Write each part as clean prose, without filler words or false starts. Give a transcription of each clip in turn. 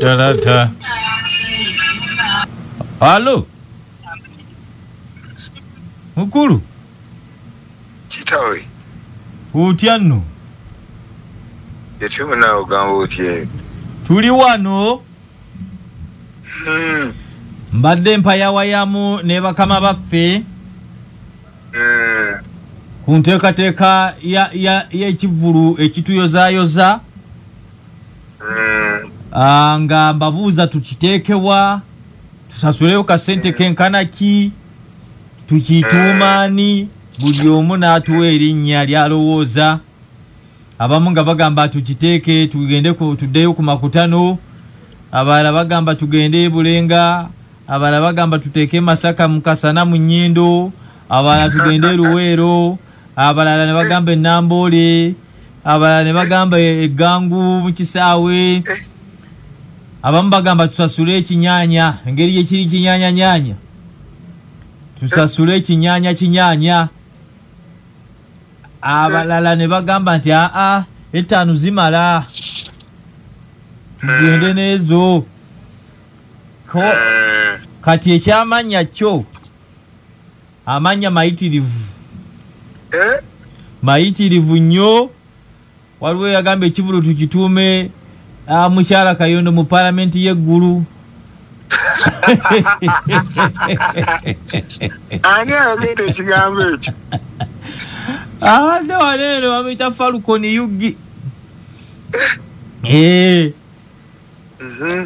Ddala ta. Alo. Mukulu. Kitawe. Otya nno? Ekimu naawe ogamba otya? Tuli wano. Mbadde mpayawayamu ne bakama baffe. Ku nteekateeka y'ekivvulu ekituyozaayoza. Nga mbabuuza tukiteekewa, tusasuleyo kasente kenkana ki, tukituumaani, buli omu n'atuwa erinnya ly'alowooza. Abamu nga bagamba tukiteeke tugende tuddeyo ku makutano, abalala bagamba tugende e Bulenga, abalala bagamba tuteeke Masaka mu Kasana mu Nnyindo, abalala tugende e Luweero, abalala ne bagamba e Namboole, abalala ne bagamba Eggangu mu kisaawe. Abamu bagamba tusasule ekinyaanya, engeri gye kiri kinyaanyanyaanya, tusasule ekinyaanya kinyaanya. Abalala ne bagamba nti aa, 5 zimala, tugende n'ezo. Kati ekyamannya kyo, amannya mayitirivu, mayitirivu nnyo. Waliwo yagamba ekivvulu tukituume mukyala Kayondo mu paalamenti y'eggulu. Ani ayogedde ekigambo ekyo? Abadde wano eno bamuyita Falcon Yugi.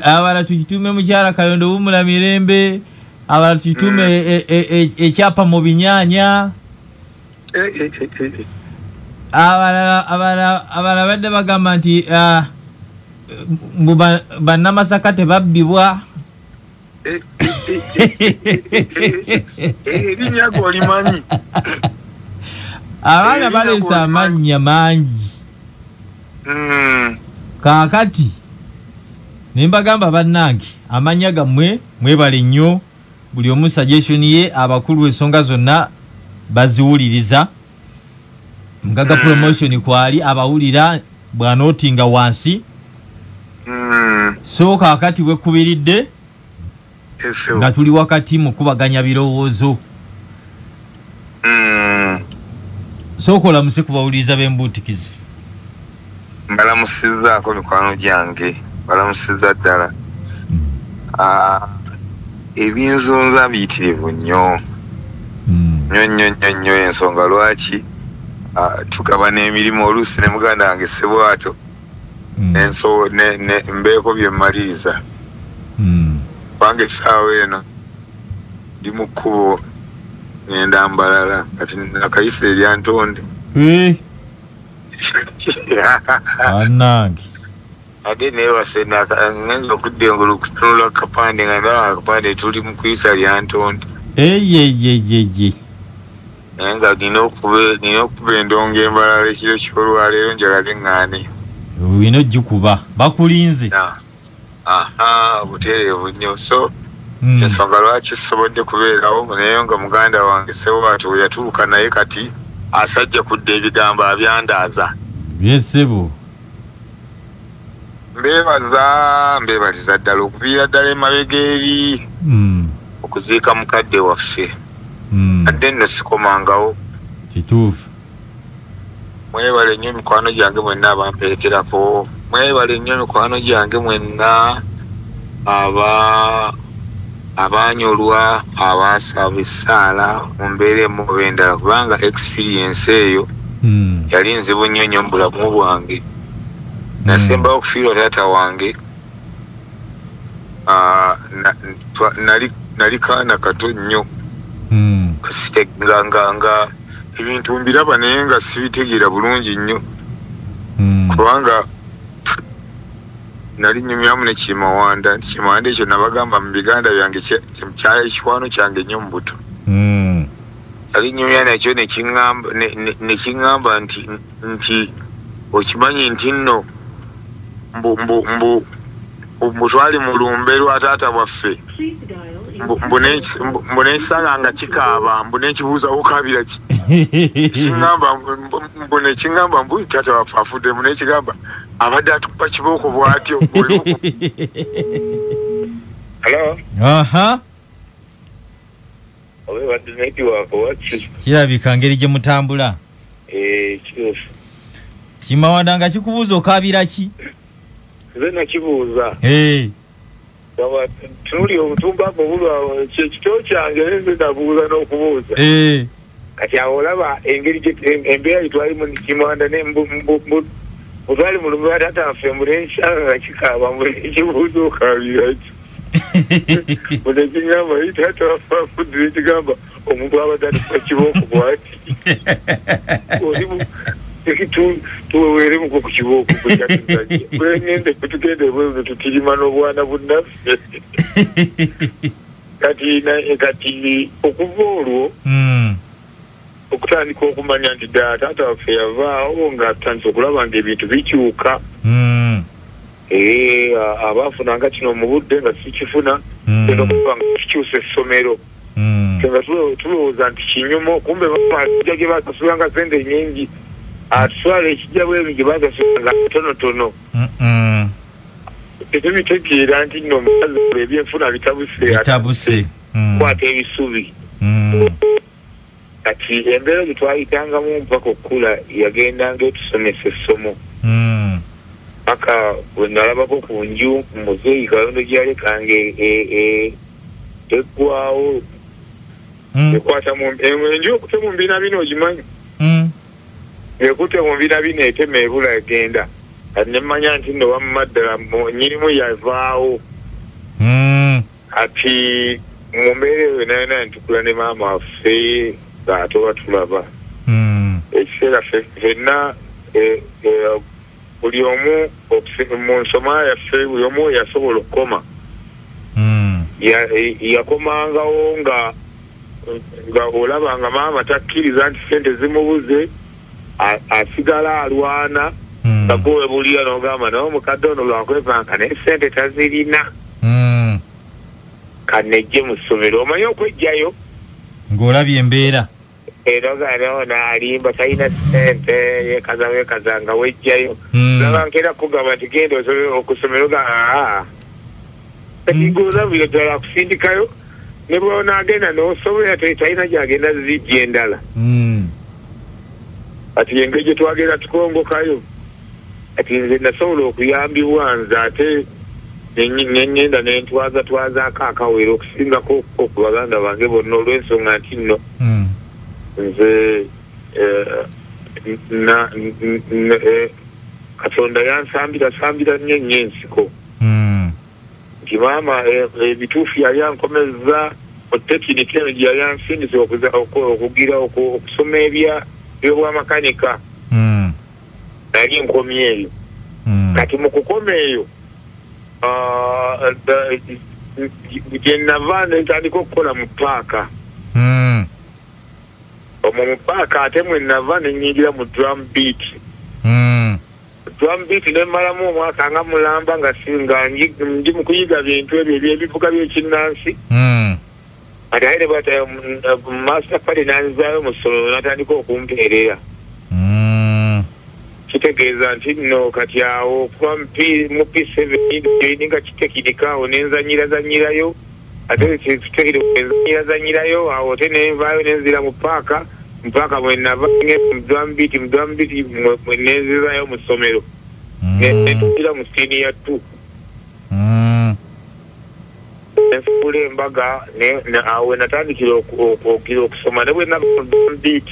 Abalala tukituume mukyala Kayondo wumula mirembe, abalala tukituume ekyapa mu binyaanya. Abalala badde bagamba nti bannamasaka tebabbibwa. Erinnya g'olimanyi. Abaana baleese amannya mangi. Kaakati ne mbagamba bannange, amannya gammwe mwebale nnyo, buli omu suggestion ye, abakulu ensonga zonna baziwuliriza. Mugaga promotion kwali abawulira bw'anootinga wansi. So kaakati wekubiridde nga tuli wakati mu kubaganya birowoozo. Sooka olamuse ku bawuliriza b'embuutikizi. Mbalamusizzaako mikwano gyange, mbalamusizza ddala. Ebinzunza biyitirivu nnyo nnyo nnyo nnyo nnyo. Ensonga lwaki tugabana emirimu oluusi ne muganda wange Ssebwato, mbeeko bye mmaliriza. Kubanga essaawa eno ndi mu kkubo ngenda Mbalala, kati nakayisa erya Ntonde. Bannange. Ate neebase ngenda okudda engulu kutunula kapande nga ndaba akapande tuli mu kuyisa lya Ntonde. Eyeyeyeye. Naye nga nina okuba endongo embalala ekiro ky'olwaleero njagala eŋŋaane. Olina ogikuba, bakulinze. Aha, butereevu nnyo. So ensonga lwaki sisobodde kubeerawo, naye nga muganda wange Ssebwato we yatuuka naye kati asajja kudda ebigambo abyandaaza. Byesebo. Mbeebaza, mbeebaliza ddala okuviira ddala emabega eri okuziika mukadde waffe. Adde nno sikomangawo. Kituufu. Mwebale nnyo mikwano gyange mwenna abamperekerako, mwebale nnyo mikwano gyange mwenna abanyolwa, abasaba essaala mu mbeera emu oba endala, kubanga experience eyo yali nzibu nnyo nnyo mu bulamu bwange. Nasembayo okufiirwa taata wange, nali kaana kato nnyo, nga ebintu mbiraba naye nga sibitegeera bulungi nnyo, kubanga nali nnyumyamu ne Kimawanda, nti Kimawanda ekyo nabagamba mu biganda byange kyali kikwano kyange nnyo mu buto. Nali nnyumya nakyo ne kiŋŋamba nti okimanyi nti nno mbu twali mu lumbe lwa taata waffe, mbu n'ekisanga nga kikaaba, mbu n'ekibuuza okaabira ki, kiŋŋamba mbu ne kiŋŋamba mbu taata waffe afudde, mbu n'ekigamba Abadde atukuba kibooko bw'atyo. Hello? Aha. Obe wadde network waki? Kirabika ngeri gye mutambula. Kituufu. Kimawanda nga kikubuuza okaabira ki? Nze nakibuuza. Tuli obutumbavu obulwa kyekito kyange nze nabuuza n'okubuuza. Kati awo olaba engeri embeera gye twalimu Kimawanda ne butwali mu lumbe taata waffe mbule nkyanga kikaaba mbule ekibuuza okaabira ki? Mbule kigamba taata waffe afudde nekigamba omuntu abadde atukuba kibooko bw'ati. Tuweweeremuko ku kibooko bwe bwengende tugende ebweru tutirima n'obwana bunnaffe. Kati okuva olwo okutandika okumanya nti ddala taata waffe yavaawo nga tutandise okulaba nga ebintu bikyuka. Abaafunanga kino mu budde nga sikifuna, genda okuba nga kikyusa essomero. Nga tulowooza nti kinyumo, kumbe mama gye basasulanga sente nnyingi, atwala ekijja bweru gye basasulanga tonotono. Tetubitegeera nti nno omukazi ebyenfuna bitabuse, kwata ebisubi. Kati embeera gye twayitangamu mpaka okukula yagendanga etusomesa essomo. Paka bwe nalabako ku nju muzeeyi Kayondo gye yalekanga eggwawo. Ekwata enju okute mu mbinabina ogimanyi? Ekute mu mbinabina etema ebula egenda. Kati ne mmanya nti nno wamma ddala nnyinimu yavaawo. Kati mu mbeera eyo yonna yonna ntukula ne maama waffe ng'atoba tulaba. Ekiseera ffenna buli omu mu nsoma yaffe buli omu yasobola okukoma. Yakomangawo nga olaba nga maama takkiriza nti ssente zimubuze, asigala alwana. Nga gwe webulira n'ogamba naye omukadde ono lwakwepanka naye ssente tazirina. Kannejje mu ssomero omanyi okwejjayo ng'olabye embeera. Era ono alimba talina ssente yeekaza weekaza nga wejjayo. Laba nkeera kugamba nti genda okusomero ga aa. Kati gwe ddala akusindikayo ne bw'onaagenda n'osobola talina gy'agenda zijja endala. Kati engeri gye twagenda tukongokayo. Kati nze nasobola okuyambibwa nze ate ne ngenda ne ntwazatwazaako akawero okusingako ku baganda bange bonna olw'ensonga nti nno nze Katonda yansambira sambira nnyo nnyo ensiko. Nti maama ebituufu yali ankomezza mu tekinika eno gye yali ansindise okugira okusoma ebyobwamakanika. Nali nkomye eyo. Kati mu kukoma eyo gye nava ne ntandika okukola mu paaka. Omwo mu paaka ate mwe nava ne nnyingira mu drum beat. Drum beat ne mmalamu omwaka nga mulamba nga ndi mu kuyiga bintu ebyo ebyebivuga by'ekinnansi. Ate aye ne bw'ata master pale n'anzaayo mu ssomero n'atandika okumpeerera. Kitegeeza nti nno kati awo okuva mu P7 joininga kitekinika awo ne nzanyirazanyirayo, ate kitekinika nzanyirazanyirayo awo ate ne nvaayo ne nzira mu paaka, mu paaka mwe nava mu drum beat ne nzirayo mu ssomero. Ne ntuukira mu senior 2. Nfuula embaga awo we natandikira okugira okusoma ne bwe nava mu drum beat.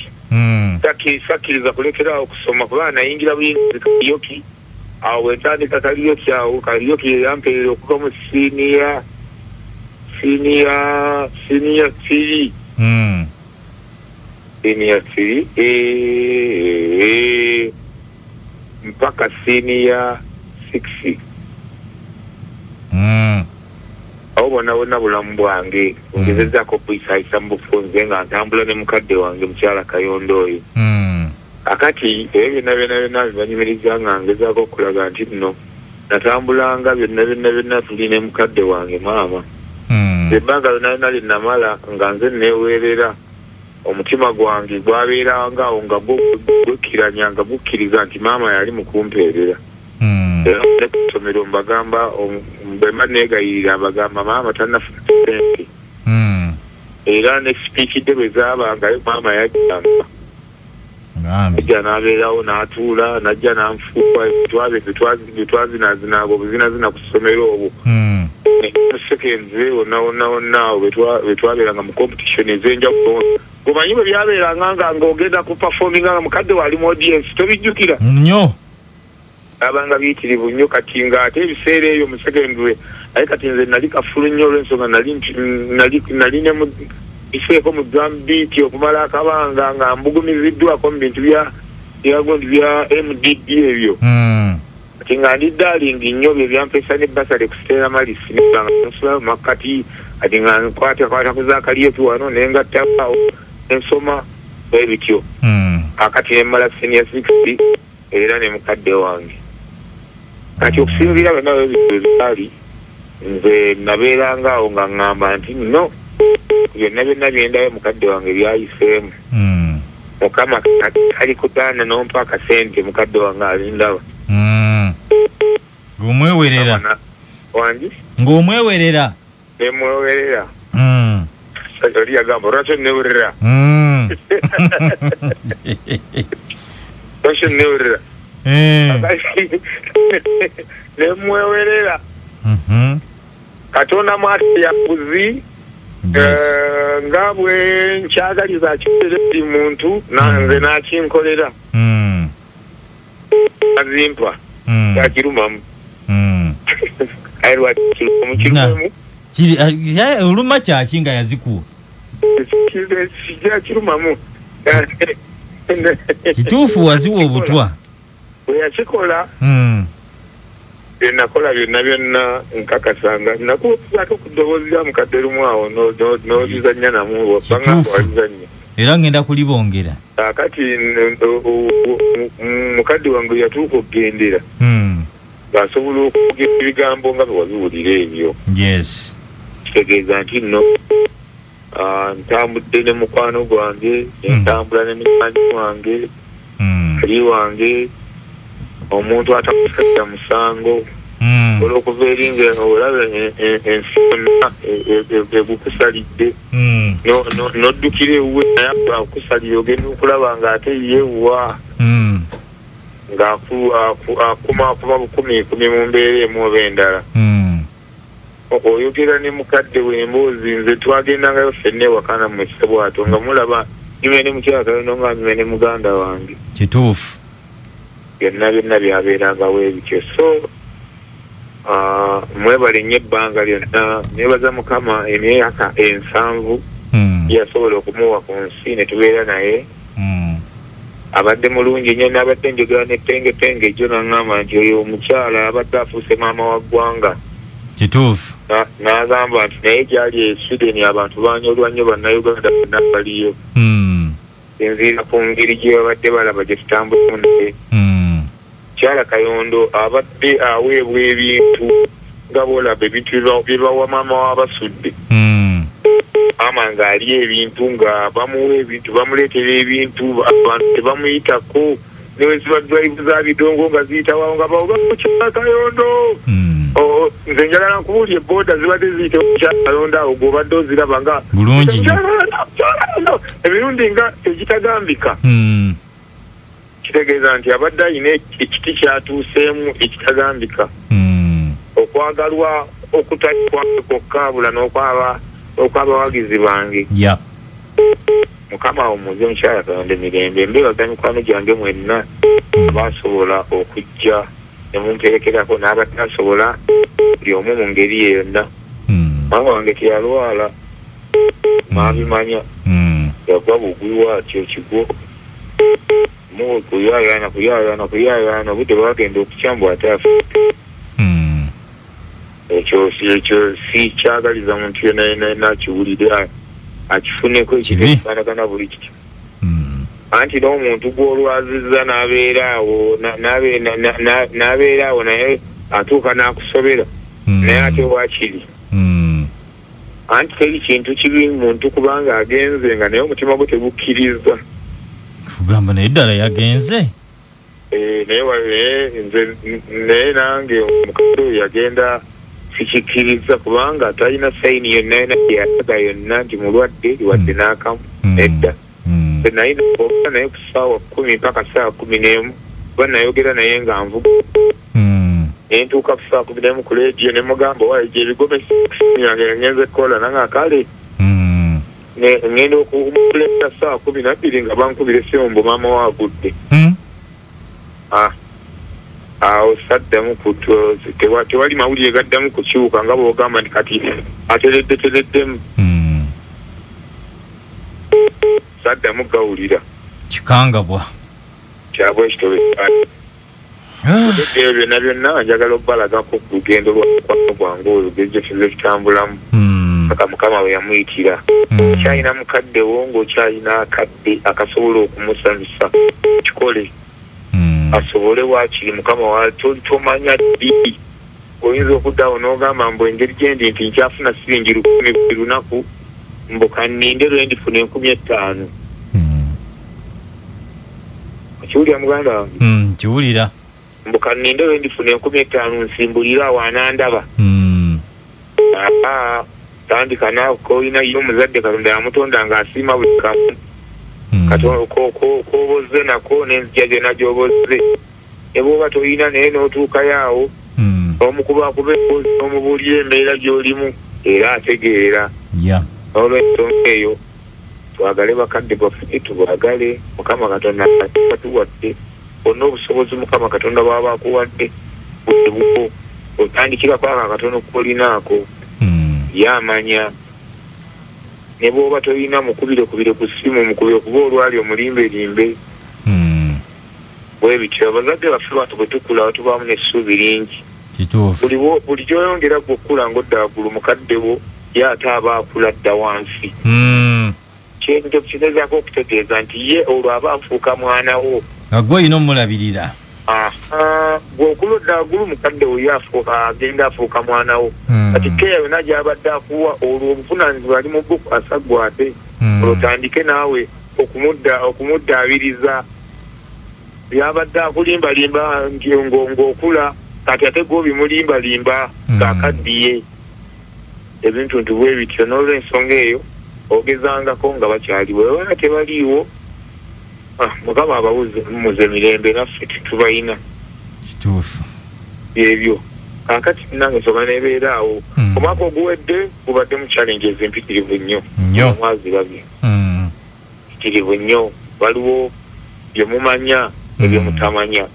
Sakkiriza kulekera okusoma kuba nayingira buyingizi karaoke. Awo bwe ntandika karaoke awo karaoke yampeerera okuva mu senior 3. Senior 3 mpaka senior 6. Awo bonna bonna bulamu bwange ngezezaako okuyisayisa mu bufunze nga ntambula ne mukadde wange mukyala Kayondo oyo. Akati ebyo byonna byonna byonna bibanyumiriza nga ngezaako okulaga nti nno natambulanga byonna byonna byonna tuli ne mukadde wange maama. Ebbanga lyonna lyonna lye namala nga nze neeweerera omutima gwange gwabeeranga awo nga gwekkiranya nga gukkiriza nti maama yali mu kumpeerera. Era ne ku ssomero mbagamba, bwe mba neegayirira mbagamba maama tannafuna ssente. Era ne sipiikidde bwe zaabangayo maama yajjanga. Najja n'abeerawo n'atuula, najja n'anfuuwa bye twazinaazinaanga obuzinazina ku ssomero obwo. Seconds wonna wonna wonna awo bwe twabeeranga mu competition ez'enjawulo. Omanyi bwe byabeeranga nga ng'ogenda ku performinga nga mukadde wali mu audience, tobijjukira? Nnyo. Abanga biyitirivu nnyo. Kati ng'ate ebiseera ebyo mu secondary, aye kati nze nali kafulu nnyo olw'ensonga nali ne mu biseeko mu drum beat okumala akabanga nga mbugumiziddwako mu bintu bya MDD ebyo. Kati nga ndi darling nnyo, bye byampeesa ne bursary ku Stella Maris, nga nsula mu makkati, kati nga nkwata ku Zakaliyeti wano ne ngattaawo ensoma bwe bityo. Akati ne mmala senior 6 era ne mukadde wange. Kati okusinziira byonna bwe bityo byali, nze nabeeranga awo nga ŋŋamba nti no, byonna byonna byendayo mukadde wange byayiseemu. Mukama kali kutaana n'ompa akasente, mukadde wange alindaba. Ng'omwewerera. Wangi? Ng'omwewerera. Nemwewerera. Oli yagamba lwaki newerera? Lwaki newerera? Nemwewerera. Katonda mwati yakuzi nga bwe nkyagaliza akikolera buli muntu, nanze n'akinkolera. Azimpa. Kyakirumamu. Aye lwaki kirumamu? Kirumamu? Oluma kyaki nga yazikuwa? Kirumamu. Kituufu waziwa obutwa. Bwe yakikola, bye nakola byonna byonna nkakasanga. Nakubuuzaako ku ddoboozi lya mukadde lumu awo n'olizannya namu, bangamba walizannya. Era ngenda kulibongera. Kaakati mukadde wange yatuuka okugendera. Ng'asobola okwogera ebigambo nga bwe wabiwulira ebyo. Yes. Kitegeeza nti nno ntambudde ne mukwano gwange, ntambula ne mukwano wange, ali wange, omuntu atakusabira musango. Olw'okuva eri nga olaba ensi yonna egukusalidde, n'oddukira ewuwe naye akusalira, ogenda okulaba ng'ate ye wa ng'akuma bukumiikumi mu mbeera emu oba endala. Oyogera ne mukadde w'emboozi, nze twagendangayo ffenna ewaka nammwe Ssebwato, nga mulaba nyumya ne mukyala Kayondo nga nyumya ne muganda wange. Kituufu. Byonna byonna byabeerangawo ebityo. So mwebale nnyo ebbanga lyonna, nebaza Mukama emyaka 70 yasobola okumuwa ku nsi ne tubeera naye. Abadde mulungi nnyo, n'abadde njogera ne Penge jjo n'aŋŋamba nti oyo omukyala abadde afuuse maama wa ggwanga. Kituufu. N'agamba nti naye gy'ali e Sweden abantu banyolwa nnyo, Bannayuganda bonna baliyo. Sinziira ku ngeri gye babadde balaba gye tutambulamu naye. Mukyala Kayondo abadde aweebwa ebintu nga bw'olaba ebintu bye bawa maama w'Abasudde. Maama ng'alya ebintu, nga bamuwa ebintu, bamuleetera ebintu, abantu tebamuyitako, ne bwe ziba drive za bidongo nga ziyitawo nga bawoga Mukyala Kayondo. Nze njagala nkubuulire, booda zibadde ziyita Mukyala Kayondo awo gw'obadde oziraba nga bulungi nnyo, emirundi nga egitagambika. Kitegeeza nti abadde alina ekiti kyatuuseemu ekitagambika. Okwagalwa okutali kwange kwokka abula n'okwabawagizi bange. Mukama awummuze Mukyala Kayondo emirembe. Mbeebaza mikwano gyange mwenna abasobola okujja ne mumperekerako n'abatasobola, buli omu mu ngeri ye yonna. Maama wange teyalwala, mwabimanya, yagwa bugwi bwatyo kigwo. Kuyaayaana kuyaayaana kuyaayaana, obudde bwagenda okukyambwa ate afudde. Ekyo si kyagaliza muntu yenna yenna yenna akiwulire akifuneko ekifaanagana buli kityo. Anti n'omuntu gw'olwazizza n'abeera awo n'abeera awo naye atuuka n'akusobera, naye ate waakiri. Anti teri kintu kibi muntu kubanga agenze nga naye omutima gwe tegukkiriza. Kugamba naye ddala yagenze. Naye nze naye nange omukadde oyo yagenda sikikkiriza kubanga talina sayini yonna yonna yalaga yonna nti mulwadde wadde n'akamu nedda. Nze naye oba naye ku ssaawa 10 mpaka ssaawa 11 kuba nayogera naye nga nvuga. Nentuuka ku ssaawa 11 ku leediyo ne mugamba waayi gye ebigomesi yange ngenze kukola nange kale ngenda okumuleeta ssaawa 12 nga bankubira essimu mbu maama we agudde. Awo saddamu tewali mawulire gaddamu kukyuka nga bw'ogamba nti kati ateredde tereddemu. Saddamu gawulira. Kikangabwa. Kyabwe ekitobe. Ebyo byonna byonna njagala obbalagako ku lugendo lwa gwange olwo gye tutambulamu. Paka Mukama we yamuyitira. Okyalina mukadde wo ng'okyalina akadde akasobola okumusanyusa kikole. Asobole waakiri Mukama wa tomanya ddi oyinza okuddawo n'ogamba mbu engeri gye ndi nti nkyafuna siringi 1000 buli lunaku mbu kanninde lwe ndifuna 5000. Okiwulira muganda wange? Nkiwulira. Mbu kanninde lwe ndifuna 5000 nsimbulire awo anandaba. Tandika naawe k'olina ye omuzadde Katonda yamutonda ng'asiima buli kamu. Katonda k'oboze nako n'enzija gyonna gy'oboze ne bw'oba toyina naye n'otuukayo awo omukubakuba emboozi n'omubuulira embeera gy'olimu era ategeera. N'olwensonga eyo twagale bakadde baffe tubaagale Mukama Katonda atuwadde bonna obusobozi Mukama Katonda bw'aba akuwadde bwe bwo otandikirako ako akatono k'olinaako yamanya. Ne bw'oba toyina mukubire ku ssimu mukubire kuba olwali omulimberimbe. Bwe bityo abazadde baffe bantu bwe tukula tubaamu n'essuubi lingi. Kituufu. Buli gy'oyongera gwe okukula ng'odda waggulu mukadde wo ye ate aba akula dda wansi. Kintu kigezaako okutegeeza nti ye olwo aba afuuka mwana wo. Nga gwe olina omulabirira. Bw'okula odda waggulu mukadde wo ye agenda afuuka mwana wo. Kati keya yonna gy'abadde akuwa olwo obuvunaanyizibwa ali mu bukwasa ggwe ate olwo otandike naawe okumuddaabiriza byabadde akulimbalimba ng'okula kati ate gwe obimulimbalimba ng'akaddiye. Ebintu nti bwe bityo n'olw'ensonga eyo ogezangako nga bakyaliwo bwe tebaliiwo Mukama abawummuze emirembe naffe tetubalina. Kituufu. Ebyo. Kaakati nange nsonga nebeera awo. Omwaka oguwedde gubaddemu challenges empitirivu nnyo. Mwazirabye. Mpitirivu nnyo. Waliwo bye mumanya ebye mutamanya.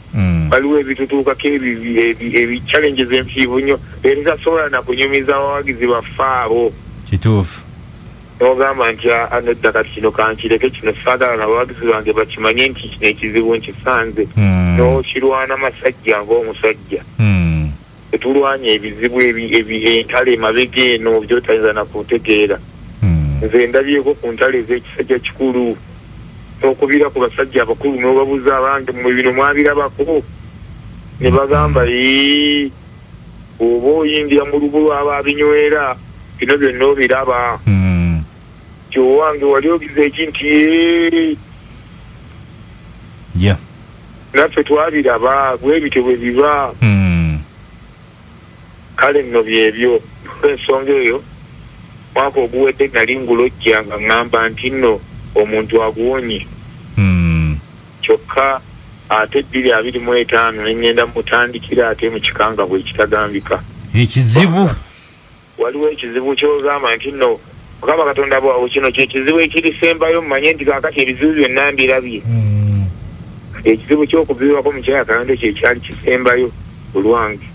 Waliwo ebitutuukako ebi challenges empitirivu nnyo ebitasobola na kunyumiza abawagizi baffe abo. Kituufu. N'ogamba nti nedda kati kino kankireke kino saagala n'abawagizi bange bakimanye nti kino ekizibu nkisanze. N'okirwana masajja ng'omusajja. Tetulwanya ebizibu entalo emabega eno by'otayinza na kutegeera. Nze ndabyeko ku ntalo ez'ekisajja kikulu n'okubira ku basajja abakulu n'obabuuza abange mmwe bino mwabirabako ne bagamba oba oyingira mu lubu lw'ababinywera bino byonna obiraba. Owange wali ogize ekinti naffe twabiraba bwe bityo bwe biba. Kale nno byebyo ensonga eyo mwaka oguwedde nali ngulojja nga ŋŋamba nti nno omuntu aguwonye. Kyokka ate 2025 ne ŋŋenda mutandikira ate mu kikanga bwe kitagambika. Ekizibu. Waliwo ekizibu ky'ogamba nti nno Mukama Katonda bwawo kino kye kizibu ekirisembayo mmanye nti kaakati ebizibu byonna mbirabye. Ekizibu ky'okuviibwako mu kyayakando kye kyali kisembayo olwange.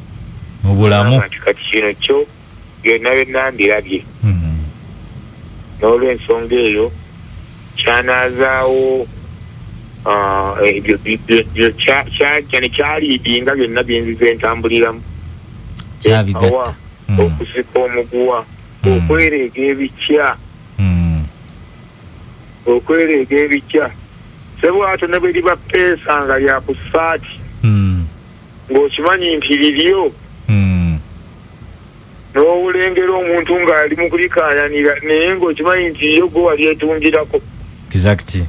Mu bulamu. Kati kino kyo byonna byonna mbirabye. N'olw'ensonga eyo kyanaazaawo kyajja ne kyaliidinga byonna bye nzize ntambuliramu. Kyabigatta. Okusika omuguwa. Okwereega ebikya. Okwereega ebikya. Sebwato ne bwe liba ppeesa nga lya ku ssaati. Ng'okimanyi nti liryo. N'owulengera omuntu ng'ali mu kulikaayanira naye ng'okimanyi nti yo gwe walyetungirako. Exactly.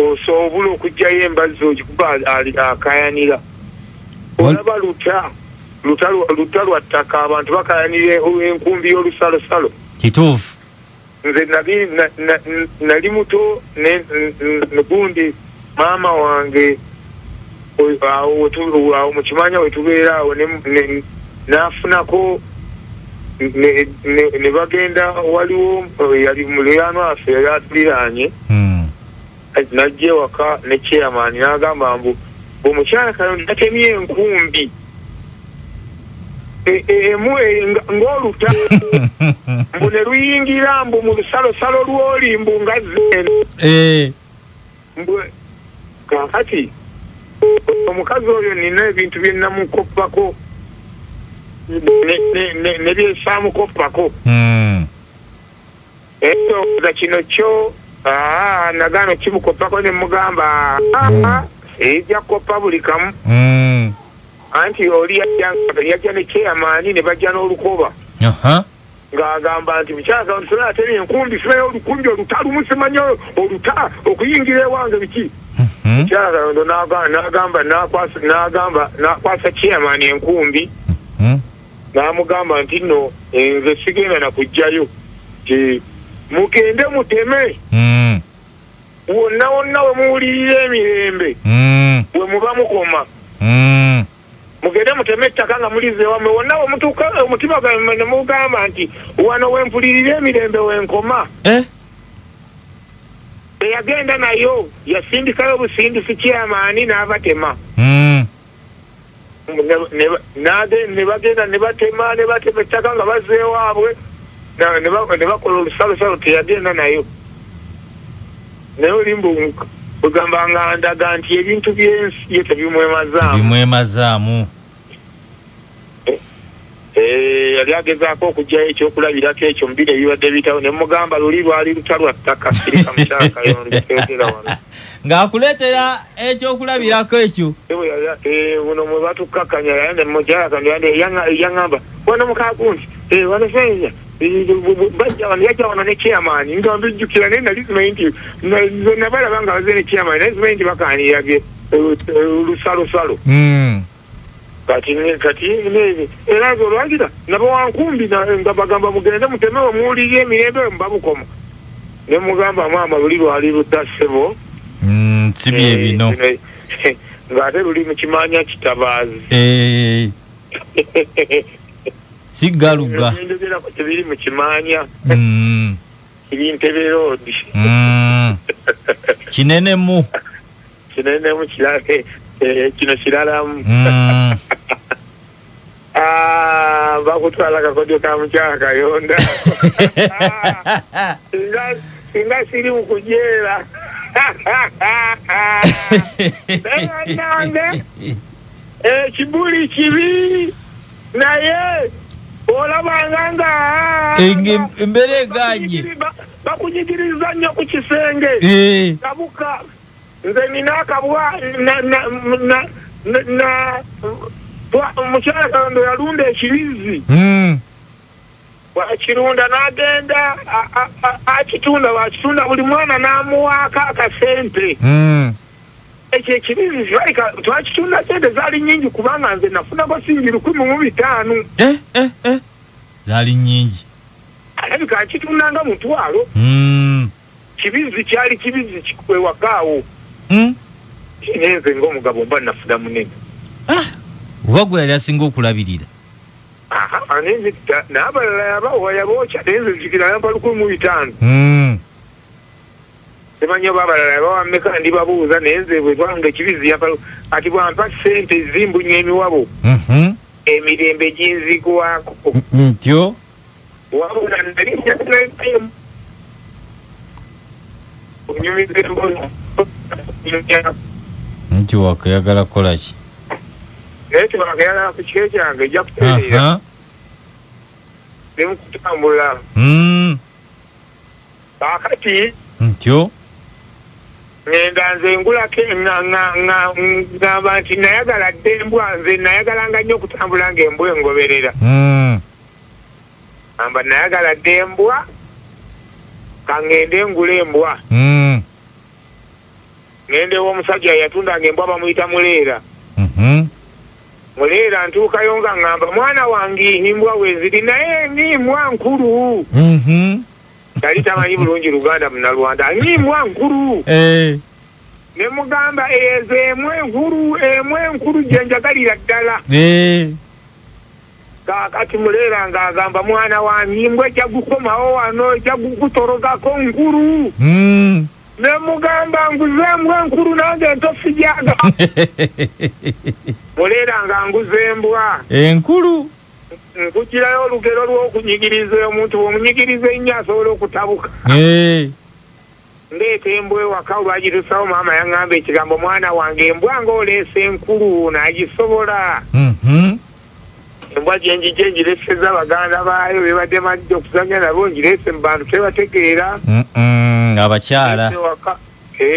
Osobola okugyayo embazzi ogikuba akayanira. Olaba luta lwa ttaka, abantu bakayanira enkumbi y'olusalosalo. Kituufu. Nze nali muto gundi maama wange awo mukimanya wetubeera awo n'afunako ne bagenda, waliwo yali muliraanwa waffe yali atuliraanye, najja ewaka ne chairman n'agamba mbu omukyala Kayondo yatemye enkumbi emu ng'oluta mbu ne luyingira mbu mu lusalosalo lw'oli mbu nga zeno. Mbu kaakati omukazi oyo nina ebintu bye namukoppako ne byesaamukoppako. Era kino kyo nagaana kimukoppako ne mugamba ejja kukoppa buli kamu. Anti oli yajja ne chairman ne bajja n'olukoba. Ng'agamba nti mukyala Kayondo atemye enkumbi, simanyi olukumbi olutalumu, simanyi oluta okuyingira ewange biki. Mukyala Kayondo n'agamba n'akwasa chairman enkumbi, n'amugamba nti nno nze sigenda na kujjayo, nti mugende muteme wonna wonna we muwulirira emirembe we muba mukoma. Mugende muteme ettaka nga mulize wammwe, wonna we mutuuka omutima gwammwe ne mugamba nti wano we mpulirira emirembe we nkoma. Eyagenda nayo yasindikayo obusindisi chairman n'abatema. Ne bagenda ne batema ettaka nga bazze ewaabwe, ne bakola olusalosalo, teyagenda nayo. Naye oli mbu ogamba nga ndaga nti ebintu by'ensi ye tebimwemazaamu. Bimwemazaamu. Yali agezaako okuggyayo ekyokulabirako ekyo mu biro ebibadde biyitawo, ne mugamba luli lwali luta lwa ttaka, sirika mukyala Kayondo twogera wano. Ng'akuleetera ekyokulabirako ekyo. Buno mwe batukkakanya, ne mukyala Kayondo yaŋŋamba wano mukagunti, wano ssenja bajja wano, yajja wano ne chairman, nga mbijjukira, naye nali simanyi nti nze nabalaba nga bazze ne chairman, naye simanyi nti bakaanira bye lusalosalo. Kati era nze olwagira nabawa nkumbi nga bagamba mugende muteme we muwulirire emirembe muba mukoma. Ne mugamba maama luli lwali luta ssebo. Si bye bino. Ng'ate luli mu kimanya kitabaazi. Sigaluga. Njogerako tebiri mu kimanya. Kiri Ntebe Road. Kinenemu. Kinenemu kirala, kino kiralamu. Bakutwala kakodyo ka mukyala Kayondo. Singa siri mu kujeera. Naye ekibuli kibi, naye olabanga nga embeera eganye, bakunyigiriza nnyo ku kisenge. Kabuka nze nina akabwa mukyala Kayondo yalunda ekibizzi. Bwakirunda n'agenda akitunda, bwakitunda buli mwana n'amuwaako akasente. Ekyo ekibizzi twakitunda sente zaali nnyingi, kubanga nze nafunako singi 1500. Zaali nnyingi. Alabika akitunda nga 500. Kibizzi kyali kibizzi kikwewakaawo. Nze ng'omugabo mba nafuna munene. Oba gwe yali asinga okulabirira. N'abalala yabawa yabookya, naye nze nzijukira yampa 1500. Simanyi oba abalala yabawa mmeka, ndibabuuza, naye nze bwe twanga ekibizzi yampa, ati bwampa ssente zimbunya emiwabo. Emirembe ginzigwako. Ntyo? Wabula nali nyumiza emboozi. Nti wakayagala kukola ki? Naye tebakayagala ku kiro kyange, ejja kutereera. Ndi mu kutambula. Kaakati Ntyo? Ngenda nze ngulako ngamba nti nayagala dda embwa, nze nayagalanga nnyo okutambula ng'embwa engoberera. Amba nayagala dda embwa, kangende ngule embwa. Ngende w'omusajja yatundanga embwa bamuyita Muleera. Muleera ntuukayo nga ŋŋamba mwana wange embwa weeziri naye ngimbwa nkulu. Yali tamanyi bulungi Luganda Munnalwanda, ngimbwa nkulu. Ne mugamba ezo emu enkulu gye njagalira ddala. Kaakati Muleera ng'agamba mwana wange embwa ejja kukomawo wano ejja kukutorogako nkulu. Ne mugamba nguze embwa enkulu nange ento sijjaga. Muleera nga nguze embwa enkulu. Nkugirayo olugero lw'okunyigiriza omuntu, bw'omunyigiriza ennyo asobola okutabuka. Ndeeta embwa ewaka olwagitusawo maama yaŋŋamba ekigambo mwana wange embwa ng'oleesa enkulu n'agisobola. Embwa gye njije ngireesezza baganda baayo bebadde majja okuzannya nabo ngireese mu bantu tebategeera. Abakyala.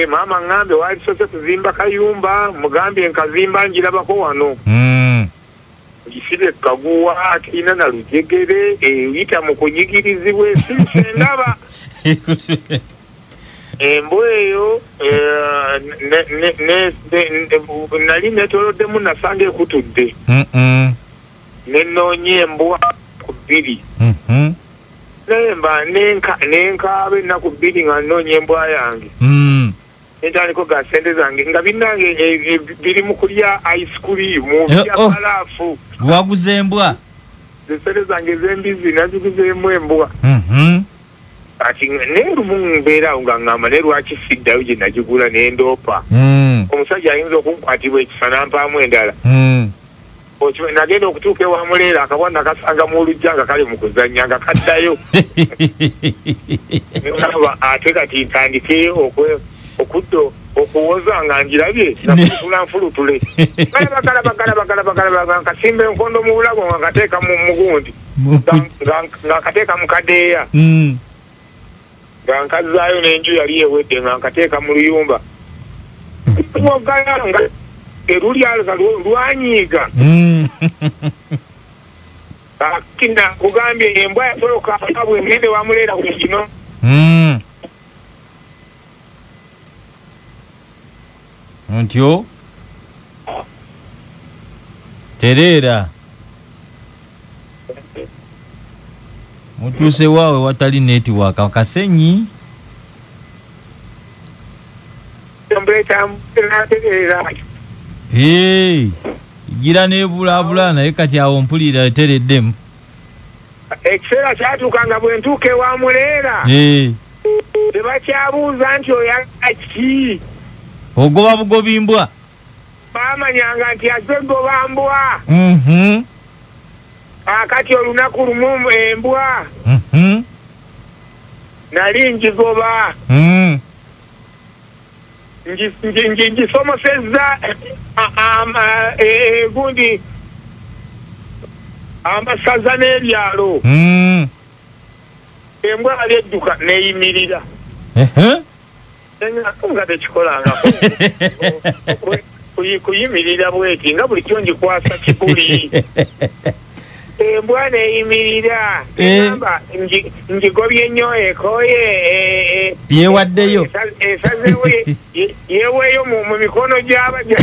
Maama ŋŋambye waalisoose kuzimba kayumba, mugambye nkazimba ngirabako wano. Ngisibe kaguwa terina na lujegere, eyita mu kunyigirizibwa esiise ndaba. Embwa eyo nali neetooloddemu nasanga ekutudde. Ne nnoonya embwa ku bbiri. Naye mba nenkaaba ennaku bbiri nga nnoonya embwa yange. Nentandika ga ssente zange nga binnange biri mu kulya ice cream, bya balaafu. Waguze embwa? Ssente zange ez'embizzi naziguzeemu embwa. Kati naye lumu mbeera awo nga ŋŋamba naye lwaki siddayo gye nagigula ne ndoopa. Omusajja ayinza okunkwatibwa ekisa n'ampaamu endala. Nagenda okutuuka ewa Muleera akabwa nakasanga mu luggya nga kali mu kuzannya nga kaddayo. Ate kati ntandike okudda okuwoza nga ngirabye nafulutula nfulutule. Bagala nkasimba enkondo mu bulago nga nkateeka mu mugundi nga nkateeka mu kadeeya. Nga nkazzaayo n'enju yali ewedde nga nkateeka mu luyumba. Nga eruli lwanyiiga. Kati nakugambye embwa yatoloka bwe ngende wa Muleera ku kino. Ntyo tereera mutuuse waawe watali netiwaaka Kasenyi. Gira nebulabula naye kati awo mpulira etereddemu. Ekiseera kyatuuka nga bwe ntuuka ewa Muleera tebakyabuuza nti oyagala ki. Ogoba bugobi mbwa. Baamanyanga nti azze goba mbwa. Akati olunaku lumu embwa nali ngigoba. Ngisomosezza gundi amasaza n'ebyalo. Embwa yali edduka neeyimirira. Nga tekikolangako kuyimirira bweti nga bulijjo ngikwasa kibuli. Embwa neeyimirira egamba ngigobye nnyo ekooye yeewaddeyo esazeewo yeeweeyo mu mikono gy'abajja.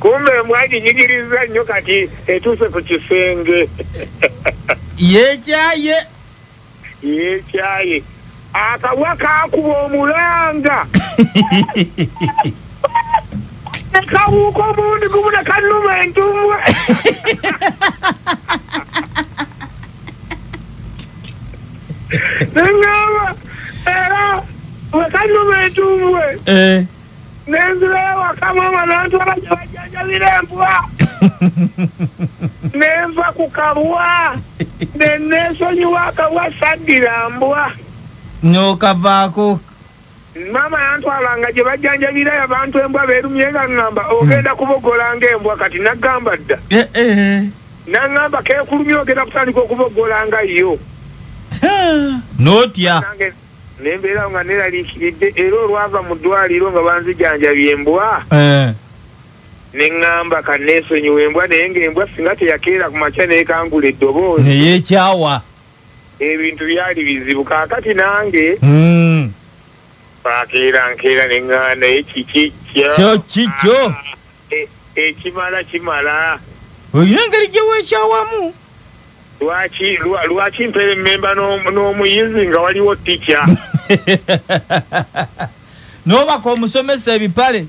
Kumbe embwa ginyigiriza nnyo kati etuuse ku kisenge. Yeekyaye. Yeekyaye. Akabwa kaakuba omulanga. Kabuuka omulundi gumu ne kannuma entumbwe. Neŋŋamba era bwe kannuma entumbwe nenzirayo waka maama n'antwala gye bajjanjabira embwa. Nenva ku kabwa ne neesonyiwa akabwa saddira mbwa. N'okavaako. Maama yantwalanga gye bajjanjabirayo abantu embwa beerumye nga ŋŋamba ogenda kubogola ng'embwa kati naggamba dda. Naŋŋamba keekulumye ogenda kutandika okubogola nga yo. N'otya. Nembeerawo nga neeraliikiridde era olwava mu ddwaliro nga banzijanjabye embwa. Ne ŋŋamba kanneesonyiwe embwa naye ng'embwa singa teyakeera ku makya neekangula eddoboozi. Neyeekyawa. Ebintu byali bizibu kaakati nange akeera nkeera ne ŋŋaana ekiki kyo kikyo ekimala kimala. Olina engeri gye weekyawamu. Lwaki mpeera emmemba n'omuyizi nga waliwo ticca? N'obaka omusomesa ebipale.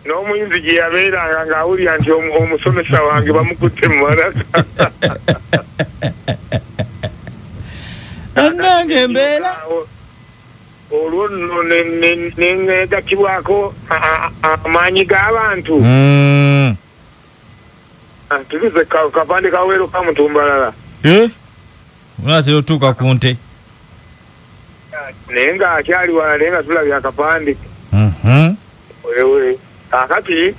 N'omuyizi gye yabeeranga ng'awulira nti omusomesa wange bamukutte mu malaka. Annange embeera. Olwo nno neegattibwako amaanyi g'abantu. Tulize kapande kaweero kamutumbalala. Unaatera otuuka ku nte. Naye ng'akyali wala naye nga tulabye akapande. Kaakati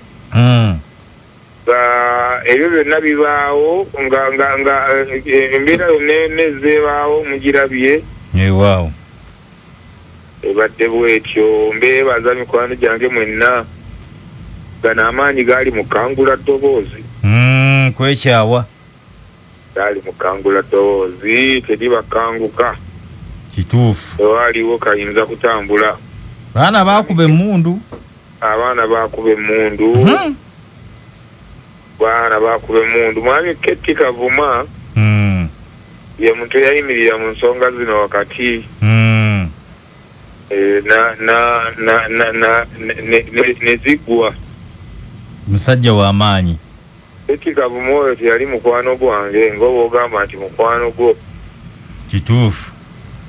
ebyo byonna bibaawo nga embeera yonna nezzeebaawo mugirabye. Weewaawo. Ebadde bwetyo mbeebaza mikwano gyange mwenna. Gano amaanyi gaali mu kangula ddoboozi. Kwekyawa. Gaali mu kangula ddoboozi teribakanguka. Kituufu. Tewaliwo kayinza kutambula. Baana baakuba emmundu. Abaana baakuba emmundu. Baana baakuba emmundu. Mwami Ketti Kavuma ye muntu eyayimirira mu nsonga zino wakati. Nezigwa. Musajja w'amaanyi. Ketti Kavuma oyo teyali mukwano gwange ng'oba ogamba nti mukwano gwo. Kituufu.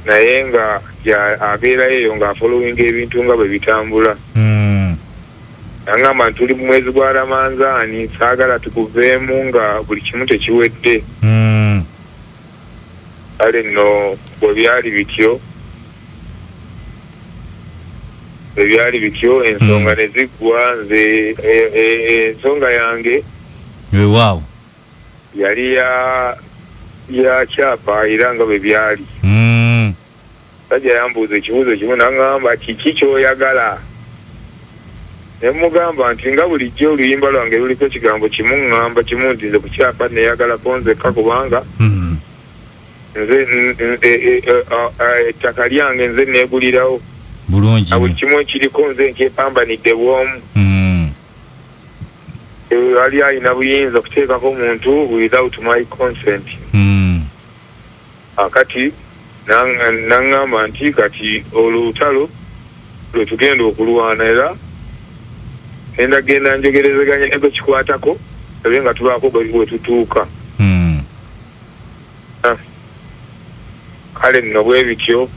Naye nga abeerayo eyo ng'afollowinga ebintu nga bwe bitambula. Nangamba nti tuli mu mwezi gwa Ramanzaani saagala tukuveemu nga buli kimu tekiwedde. Kale nno bwe byali bityo ensonga ne ziggwa. Nze ensonga yange weewaawo yali ya kyapa era nga bwe byali. Sajja yambuuza ekibuuzo kimu n'aŋŋamba kiki ky'oyagala? Ne mugamba nti nga bulijjo oluyimba lwange luliko ekigambo kimu ŋŋamba kimu nti nze ku kyapa neeyagalako nzekka kubanga nze ettaka lyange nze neegulirawo. Bulungi. Buli kimu ekiriko nze nkyepambanidde bw'omu. Ali alina buyinza kuteekako omuntu without my consent. Akati naŋŋamba nti kati olutalo lwe tugenda okulwana era endagenda njogerezeganya ne gwe kikwatako ebe nga tubaako bwe tutuuka. Kale nno bwe bityo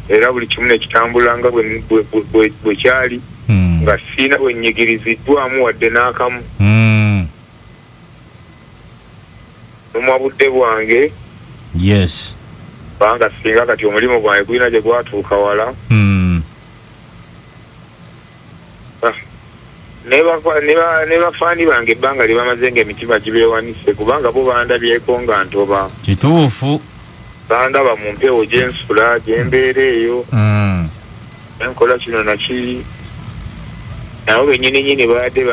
era buli kimu ne kitambula nga bwe kyali nga siina bwe nnyigiriziddwamu wadde n'akamu. Nomwa budde bwange. Yes. Kubanga singa kati omulimu gwange gulina gye gwatuuka wala. Ne bafaani bange ebbanga lye bamaze ng'emitima gibeewanise kubanga bo bandabyeko nga ntoba. Kituufu. Bandaba mu mpewo gye nsula gye mbeera eyo. Enkola kino nakiri. Nabo bennyini nnyini babadde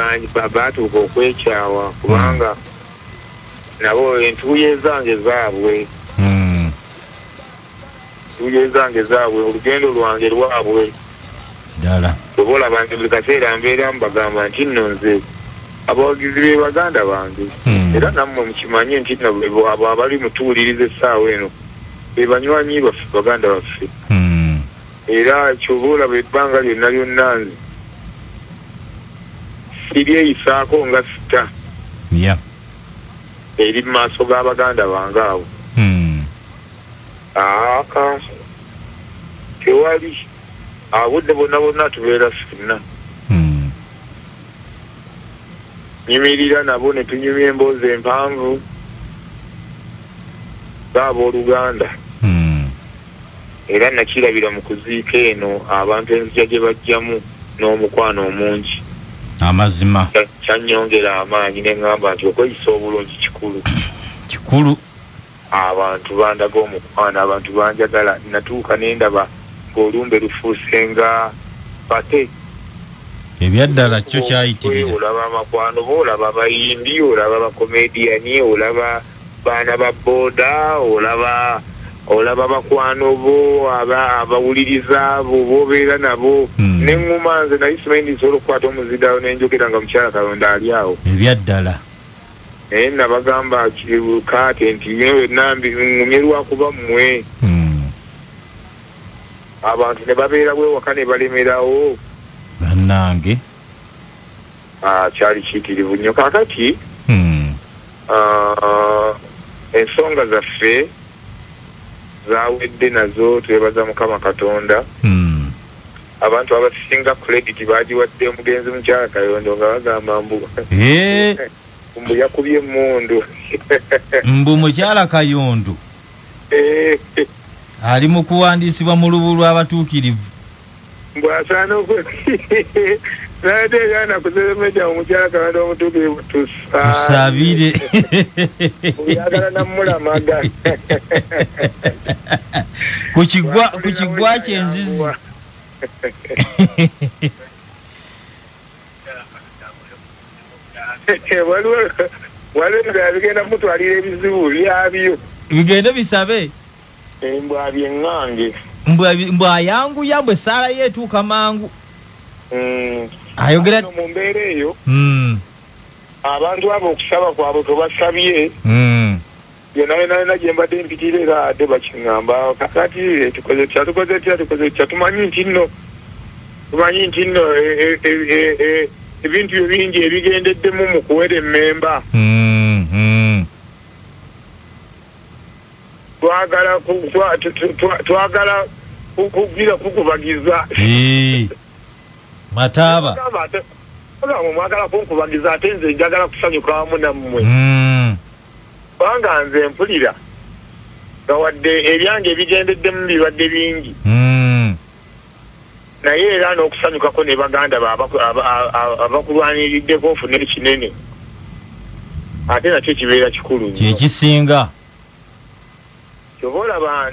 baatuuka okwekyawa kubanga nabo entuuyo ezange zaabwe. Entuuyo ezange zaabwe, olugendo lwange lwabwe. Ddala. Bwe olaba nti buli kaseera mbeera mbagamba nti nno nze abawagizi be baganda bange. Era nammwe mukimanye nti nno abo abali mutuwuliriza essaawa eno be banywanyi baffe baganda baffe. Era ky'oba olaba ebbanga lyonna lyonna nze siryeyisaako nga sita. Eri mu maaso g'abaganda bange abo. Aka tewali abudde bonna bonna tubeera ffenna. Nyimirira nabo ne tunyumya emboozi empanvu z'abooluganda. Era nakirabira mu kuziika eno abantu enzija gye bajjamu n'omukwano omungi. Amazima. Kyannyongera amaanyi ne ŋŋamba nti okweyisa obulungi kikulu. Kikulu. Abantu bandaga omukwano, abantu banjagala. Natuuka ne ndaba ng'olumbe lufuuse nga pate. Ebyaddala kyo kyayitirira. Olaba amakwano bo, olaba abayimbi, olaba abakomediyani, olaba baana ba boda, olaba bakwano bo, abawuliriza bo bobeera nabo. Neŋŋuma nze naye simanyi nsobola okukwata omuziddawo nenjogera nga mukyala Kayondo ali awo. Ebyaddala. Naye nabagamba kaate nti bino byonna ŋŋumye lwakuba mmwe. Abantu ne babeera bwewaka ne balemerawo. Bannange. Kyali kiyitirivu nnyo. Kaakati ensonga zaffe zawedde nazo, twebaza Mukama Katonda. Abantu abasinga credit bagiwadde omugenzi mukyala Kayondo nga bagamba mbu mbu yakubye emmundu. Mbu mukyala Kayondo ali mu kuwandiisibwa mu lubu lw'abatuukirivu. Mbu asaana nategaana kuseremeja omukyala Kayondo omutuukirivu tusabire. Oyagala namulamaga. Ku kigwa ky'enzizi. Waliwo bigenda mutwalira ebizibu byabyo. Bigende bisabe. Mbwa byeŋŋange. Mbwa ayanguya mbwe essaala ye etuuka mangu. Ayogera mu mbeera eyo. Abantu abo okusaba kwabwe kwe basabye. Byonna byonna gye mbadde mpitira era ate bakiŋŋamba kakati tukoze tutya tukoze tutya tukoze tutya tumanyi nti nno ebintu bingi ebigendeddemu mu kuwera emmemba. Twagala kugira kukubagiza. Mataba. Mwagala kunkubagiza ate nze njagala kusanyuka wamu nammwe. Kubanga nze mpulira nga wadde ebyange ebigendeddemu bibadde bingi. Naye era n'okusanyukako ne baganda abakulwaniriddeko ofune ekinene ate nakyo kibeera kikulu nnyo. Kyekisinga. Ky'oba olaba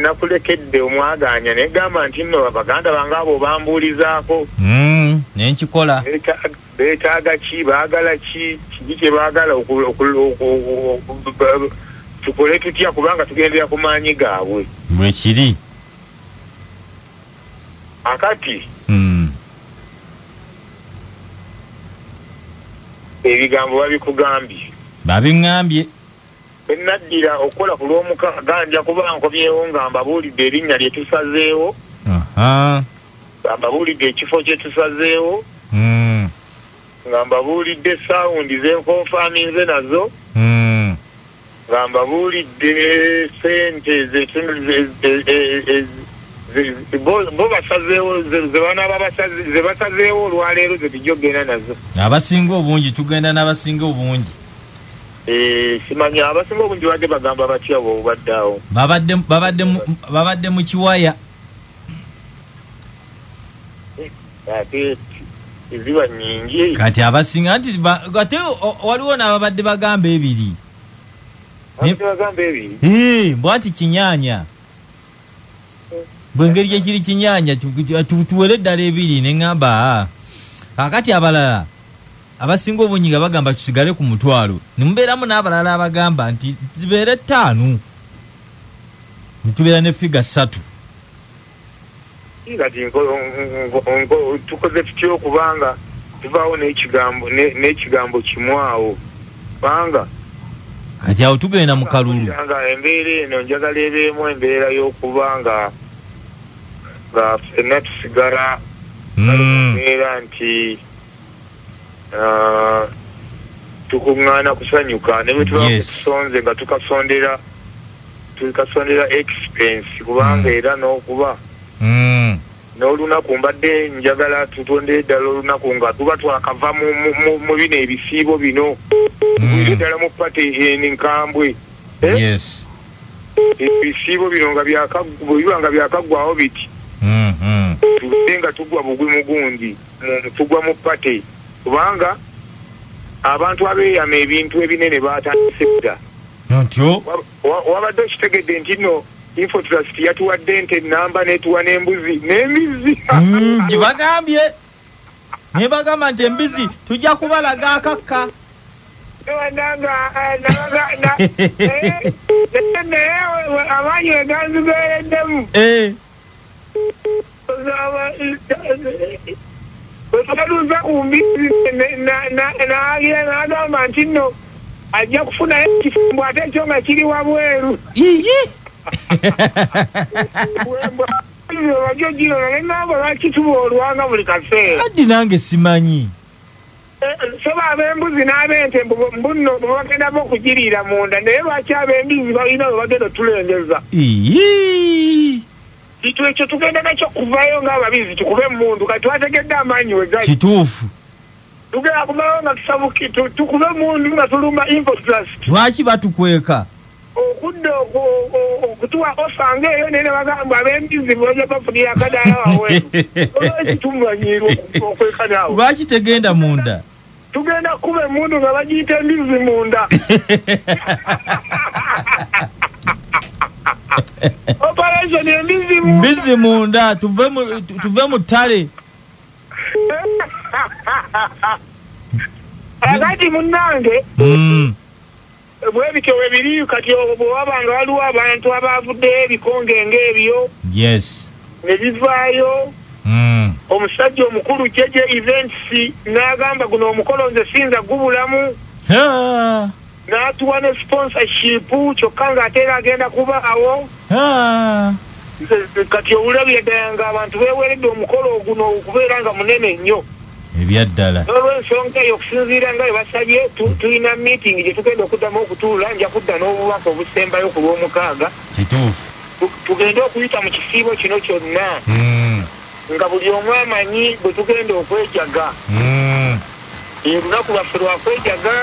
nakulekedde omwagaanya ne gamba nti nno baganda bange abo bambuulizaako. Ne nkikola. Beetaaga ki, baagala ki, kiki kye baagala tukole tutya kubanga tugendera ku maanyi gaabwe. Bwe kiri. Akati ebigambo babikugambye. Babiŋŋambye. Bwe naddira okukola ku lw'omukaaga nja kuba nkomyewo nga mbabuulidde erinnya lye tusazeewo. Nga mbabuulidde ekifo kye tusazeewo. Nga mbabuulidde saawundi ze nkonfaaminze nazo. Nga mbabuulidde ssente bo basazeewo ze basazeewo olwaleero ze tujja okugenda nazo. Abasinga obungi tugenda n'abasinga obungi. Simanyi abasinga obungi badde bagamba batya bo obadde awo. Babadde mu kiwaya. Ate ziba nnyingi. Kati abasinga nti ate waliwo n'ababadde bagamba ebiri. Abadde bagamba ebiri? Mbw ati kinyaanya. Bwe engeri gye kiri kinyaanya tuwere ddala ebiri ne ŋŋamba kaakati abalala abasinga obungi nga bagamba tusigale ku mutwalo ne mubeeramu n'abalala abagamba nti zibeere 5 ne tubeera ne figa 3. Kati tukoze tutya okubanga tuvaawo n'ekigambo kimu awo kubanga kati awo tugenda mu kalulu. Nga embeera eno njagala ebeemu embeera y'okubanga nga ffenna tusigala embeera nti tukuŋŋaana kusanyuka ne bwe tuba tusonze nga tukasondera expense kubanga era n'okuba n'olunaku mbadde njagala tutondere ddala olunaku nga tuba twakava mu bino ebisiibo bino tugwire ddala mu pate enkambwe. Ebisiibo bino nga biba nga byakaggwawo biti tugende nga tugwa bugwi mugundi tugwa mu pate kubanga abantu abeeyama ebintu ebinene batandise dda. Wabadde okitegedde nti nno Infotrust yatuwadde ente namba n'etuwa n'embuzi n'embizi. Gibagambye ne bagamba nti embizi tujja kubalaga akakka. Amaanyi weganzibeereddemu wetwaluza ku mbizi nagira n'agamba nti nno ajja kufunayo ekifumbo ate ekyo nga kiri wabweru. Wajjo lwaki tuba olwanga buli kaseera? Addi nange simanyi. Soba ab'embuzi n'ab'ente mbuno bagenda bo okugiriira munda, naye lwaki ab'embizi balina we bagenda otulengeza? Kitu ekyo tugenda nakyo kuvayo ng'ababizi tukube emmundu, kati twategedde amaanyi we gali. Kituufu. Tugenda kuvayo nga tusabuki tukube emmundu nga tulumba Infotrust. Lwaki batukweka? Okudda okutuwa ofa ng'eyo naye ne bagamba ab'embizi bajja bafunira akadaala waweeru. Lwaki tumanyirwa okweka naawe? Lwaki tegenda munda? Tugenda kuba emmundu nga bagiyita embizi munda. Operation embizi munda. Mbizi munda, tuve mu ttale. Akati munnange bwe bityo bwe biri kati bwe waba nga waliwo abantu abavuddeyo ebikonge ng'ebyo. Yes. Ne bivaayo. Omusajja omukulu JJ Events n'agamba guno omukolo nze sinza gubulamu. N'atuwa ne sponsorship kyokka ng'ate era agenda kubaawo. Kati owulabye ddala ng'abantu beeweredde omukolo guno okubeera nga munene nnyo. Ebyaddala. N'olwensonga eyo okusinziira nga bwe basabye tulina meeting gye tugenda okuddamu okutuula, nja kudda n'obubaka obusembayo ku Lwomukaaga. Kituufu. Tugende okuyita mu kisiibo kino kyonna. Nga buli omu amanyi bwe tugenda okwejaga. Olunaku lwaffe lwakwejaga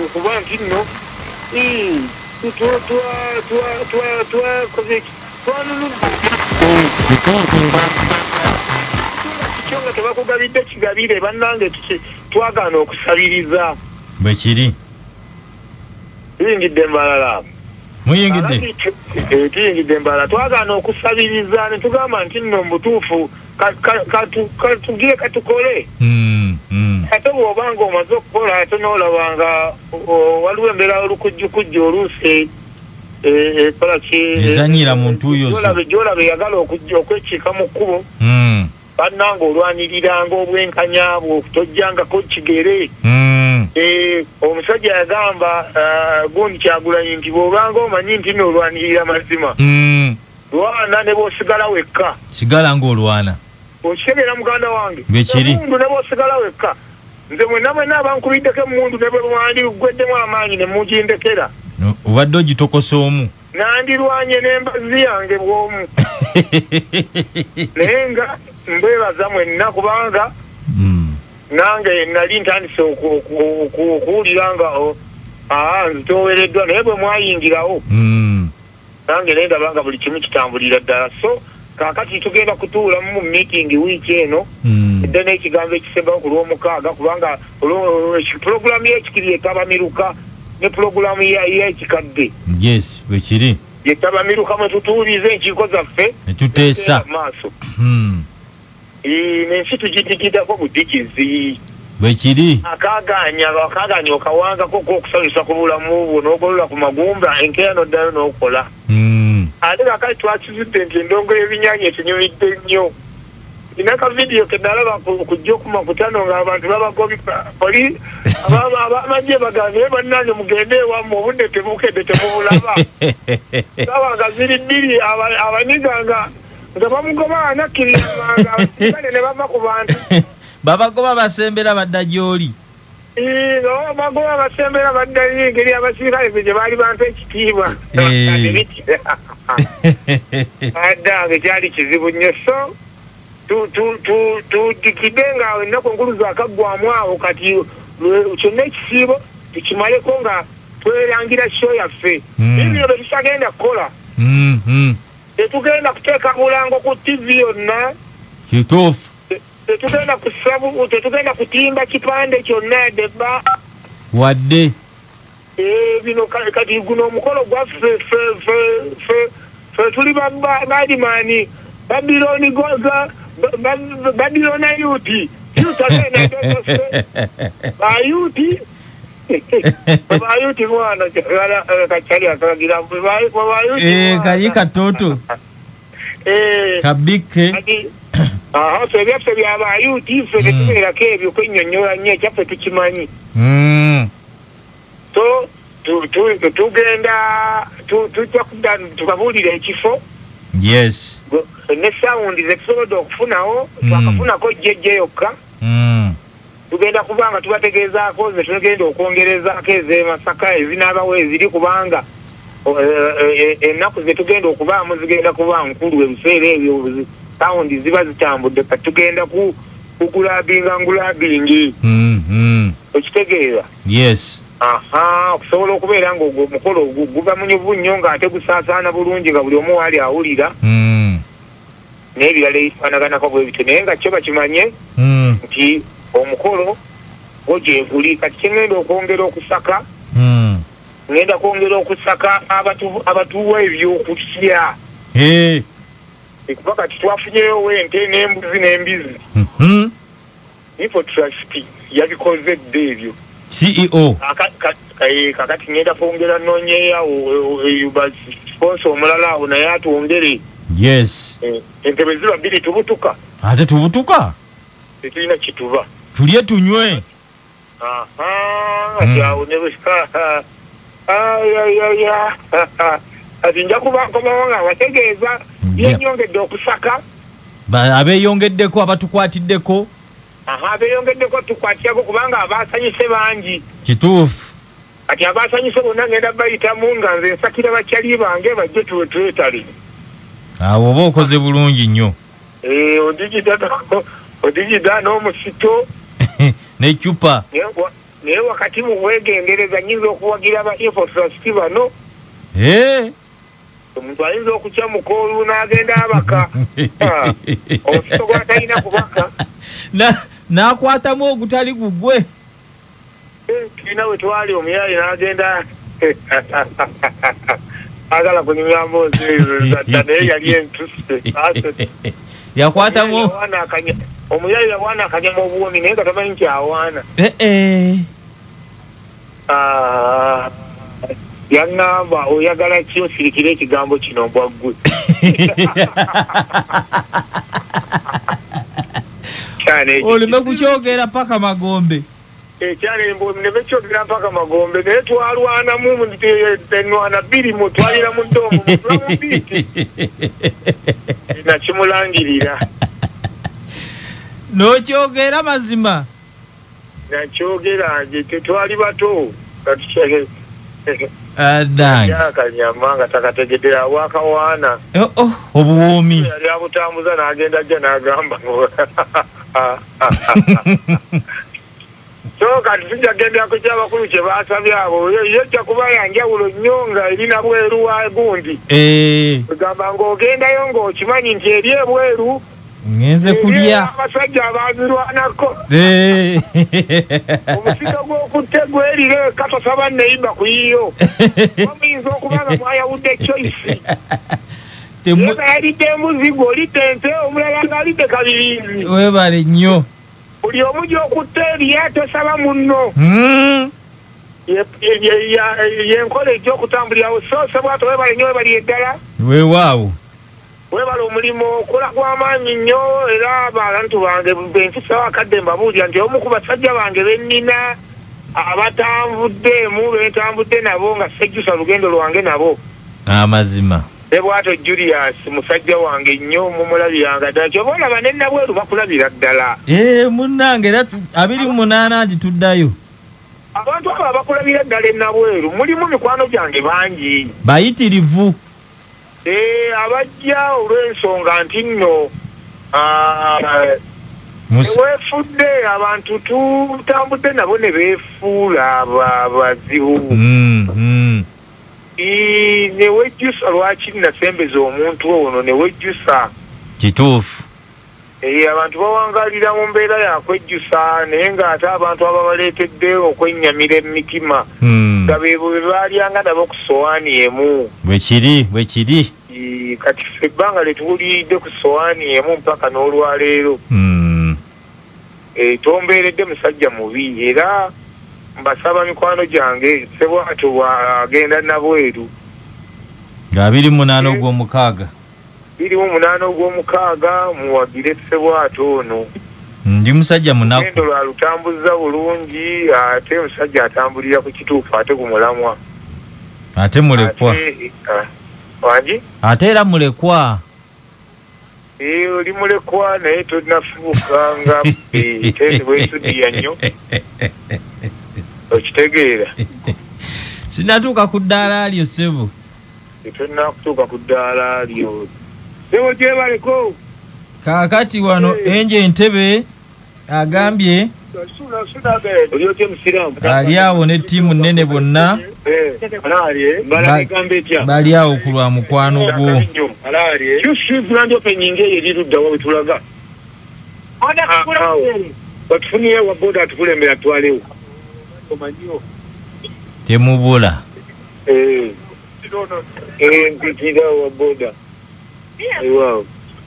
okuba nti nno twakoze twanunudde kikyo nga tebakugabidde kigabire bannange twagaana okusabiriza. Bwe kiri. Tuyingidde mbalala. Muyingidde? Tuyingidde mbalala. Twagaana okusabiriza ne tugamba nti nno mu butuufu katugire katukole. Ate bw'obanga omaze okukola ate n'olaba nga waliwo embeera olukujjukujju oluusi ekola ki ezannyira mu ntuuyo zo. Gy'olaba eyagala okwekiika mu kkubo. Bannange olwaniriranga obwenkanya bwo tojjangako kigere. Omusajja yagamba gundi Kyagulanyi nti bw'obanga omanyi nti nno olwanirira mazima. Lwana ne bw'osigala wekka. Sigala ng'olwana. Okitegeera muganda wange? Bwe kiri. Emmundu ne bw'osigala wekka. Nze mwenna mwenna abankubiddeko emmundu ne bwe mwandigweddemu amaanyi ne mugindekera. Obadde ogitokosa omu. Nandirwanye n'embazi yange bw'omu. Naye nga mbeebaza mwenna kubanga nange nali ntandise okuwulira nga nzitoowereddwa naye bwe mwayingirawo nange ne ndaba nga buli kimu kitambulira ddala. So kaakati tugenda kutuulamu mu meeting wiiki eno edde n'ekigambo ekisembayo ku Lwomukaaga kubanga pulogulaamu y'ekikiri etabamiruka ne pulogulaamu y'ekikadde. Yes, bwe kiri. Yetabamiruka mwe tutuuliza enkiiko zaffe ne tuteesa maaso. N'ensi tugidigidako budigizi. Bwe kiri. Akaaganya okawangako k'okusanyusa ku bulamu bwo n'ogolola ku magumba enkeera n'oddayo n'okola. Ate kaakati twakizudde nti endongo y'ebinyaanya etunyumidde nnyo. Nina ka vidiyo ke nalaba ku Jjokumakutano ng'abantu babagobye poli abamagye bagamba naye bannange mugende ewammwe obudde tebukedde temubulaba. Saba nga ziri bbiri abaniga nga bamugoba anakkiriza nga abasirikale ne bava ku bantu. Babagoba basembera badda gy'oli. Nga babagoba basembera badda engeri abasirikale gye baali bampa ekitiibwa. Addange kyali kizibu nnyo. So tutikidde nga ennaku enkulu zaakaggwamu awo kati kyonna ekisiibo tukimaleko nga twerangira show yaffe. Ebyo bye tutagenda kukola. Tetugenda kuteeka bulango ku TV yonna. Kituufu. Tetugenda kusabu, tetugenda kutimba kipande kyonna deba. Wadde. Bino kati guno omukolo gwaffe ffe tuli badimani Babiloni goza Babilona yuti. Yuta tena ba yuti Bayuti mwana kachali akagira bayuti. Kali katoto. Kabike. Aha, so byaffe byabayuti ffe tetubeerako ebyo kwennyonnyola nnyo ekyaffe tukimanyi. So tugenda tujja kudda tubabuulire ekifo. Yes. Ne sawundi ze tusobodde okufunawo twakafunako jjejje yokka. Tugenda kubanga tubategeezaako ze tugenda okwongerezaako ez'e Masaka ezinaabawo eziri kubanga ennaku ze tugenda okubaamu zigenda kuba nkulu ebiseera ebyo sawundi ziba zitambudde kati tugenda kugulabinga ngulabingi. Okitegeera? Yes. Aha, okusobola okubeera nga ogwo omukolo guba munyuvu nnyo ng'ate gusaasaana bulungi nga buli omu waali awulira. N'ebirala ebifaanaganako bwe bityo naye nga kyo bakimanye nti omukolo gwo gye guli. Kati kye ŋŋenda okwongera okusaka, ŋŋenda kwongera okusaka abatuwa ebyokulya. Kuba kati twafunyeyo ente n'embuzi n'embizi. Infotrust yabikoze dda ebyo. CEO. Kakati ŋŋenda kwongera nnoonyeeyo sponsor omulala awo naye atwongere. Yes. Entebe ziba bbiri tubutuka. Ate tubutuka? Tetulina kituba. Tulye tunywe. Aha, ati awo ne ati nja kuba nkomawo nga bategeeza byenyongedde okusaka. Abeeyongeddeko abatukwatiddeko. Aha, abeeyongeddeko tukwatirako kubanga abasanyuse bangi. Kituufu. Kati abasanyuse bonna ngenda bayitamu nga nze nsakira bakyali bange bajje twetale. Awo oba okoze bulungi nnyo. Odigida n'omusito n'eccupa. Naye wakati mu kwegendereza nnyinza okuwagira aba Infotrust bano. Omuntu ayinza okukyamuka olu n'agenda abaka. Omusito gw'atalina kubaka. N'akwatamu ogutali gugwe. Tulina we twali omuyayi n'agenda agala kunyumya mboozi ezo naye yali entuse. Yakwatamu omuyayi yawaana akanyama obuwoomi naye nga tamanyi nti awaana. Yaŋŋamba oyagala ki osirikire ekigambo kino mbwa ggwe. Oleme kukyogera paka magombe. Ekyalo neme kyogera mpaka magombe naye twalwanamu ennwana bbiri mutwalira mu ddomu mutula mu biiti. Nakimulangirira. N'okyogera mazima? Nakyogera nje tetwali bato. Akanyama nga takategedde awakawaana. Obuwoomi. Yali abutambuza n'agenda ajja n'agamba. So kati tujja kugendera ku kyabakulu kye baasabye abo. Yo ejja kuba ya njawulo nnyo nga eri nabweru wa gundi. Ogamba ng'ogendayo ng'okimanyi nti eri ebweru. Ngenze kulya. Abasajja abaazirwanako. Omusito gw'okutte gwerire katosaba neiba ku yiyo. Muyinza okuba nga mwayawudde choice. Yalidde embuzi gw'olidde ente omulala ng'alidde kabirizi. Weebale nnyo. Buli omu gy'okutte eriyo tosaba munno. Yenkola ejja okutambulirawo. So Ssebwato weebale nnyo weebali eddala. Weewaawo. Weebale omulimu okola gw'amaanyi nnyo era abantu bange benfisawo akadde mbabuulira nti omu ku basajja bange bennina abatanvuddeemu bentambudde nabo nga sejjusa lugendo lwange nabo. Amazima. Ssebwato Julius musajja wange nnyo mumulabiranga ddala ky'oba olaba ne Nabweru bakulabira ddala. Munnange era 28 nti tuddayo. Abantu abo abakulabira ddala e Nabweru mulimu mikwano gyange bangi. Bayitirivu. Abajja olw'ensonga nti nno weefudde abantu tutambudde nabo ne beefuula abazibu. Ne wejjusa lwaki nasembeza omuntu ono ne wejjusa. Kituufu. Abantu bawangalira mu mbeera yakwejjusa naye ng'ate abantu ababaleetedde okwennyamira emitima nga beebo be baalyanga nabo ku sowaani emu. Bwe kiri. Kati ffe ebbanga lye tuwulidde ku sowaani emu mpaka n'olwaleero. Tombeeredde musajja mubi era Mbasaba mikwano gyange Ssebwato bwagenda Nabweru nga 28 ogw'omukaaga 28 ogw'omukaaga muwagire Ssebwato ono. Ndi musajja munaku. Olugendo lwalutambuza bulungi, ate omusajja atambulira ku kituufu ate ku mulamwa. Ate mulekwa. Wangi? Ate era mulekwa. Oli mulekwa naye tonafuuka nga tezi bwetudiya nnyo. Okitegeera. Sinatuuka ku ddaala lyo ssebo. Tonakutuuka ku ddaala lyo. Ssebo gyebaleko. Kaakati wano Enje Entebe agambye ali awo ne ttiimu nnene bonna bali awo ku lwa mukwano gwo. Temubula.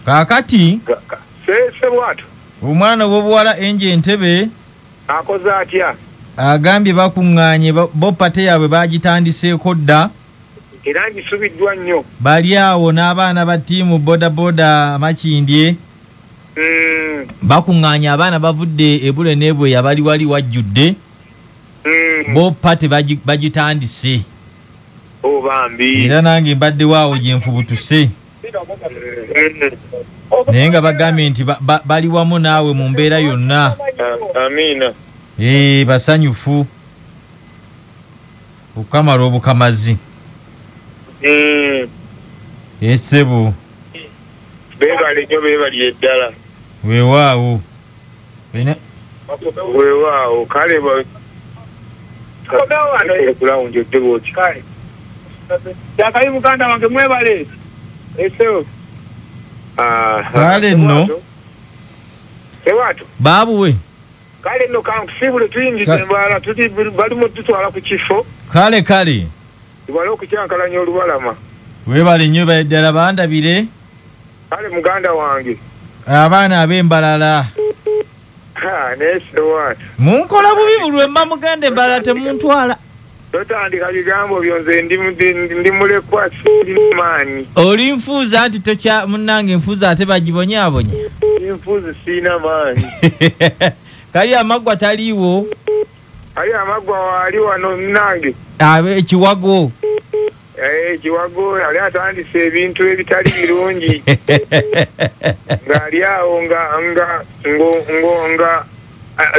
Kaakati omwana w'obuwala Enje Entebe akoze atya? Agambye bakuŋŋaanye bo pate yaabwe bagitandiseeko dda era ngisubiddwa nnyo. Bali awo n'abaana ba ttiimu bodaboda Makindye bakuŋŋaanye abaana bavudde ebule n'ebweya bali wali wajjudde bo pate bagitandise. Bambi. Era nange mbadde waawo gye nfubutuse. Naye nga bagambye nti bali wamu naawe mu mbeera yonna. Amiina. Basanyufu okukamala obukamazi. Ssebo. Beebale nnyo, beebalire ddala. Weewaawo. Weewaawo kale Kyakayi muganda wange mwebale. Ssebo. Kale nno. Ssebwato. Baabuwe. Kale nno kankusibule tuyingidde Mbarara balimu tutwala ku kifo. Kale kale. Tubale okukyankalanya olubalama. Weebale nnyo ddala bandabire. Kale muganda wange. Abaana ab'Embarara. Naye Ssebwato. Munkola bubi buli lwe mba muganda Embarara temuntwala. Totandika bigambo byo nze ndi mulekwa sirina maanyi. Oli nfuuzi anti tokya munnange enfuuzi ate bagibonyaabonya. Nfuuzi sirina maanyi. Kali amaggwa taliiwo. Kali amaggwa waali wano munnange. Ekiwago. Ekiwago yali atandise ebintu ebitali birungi. Ng'ali awo nga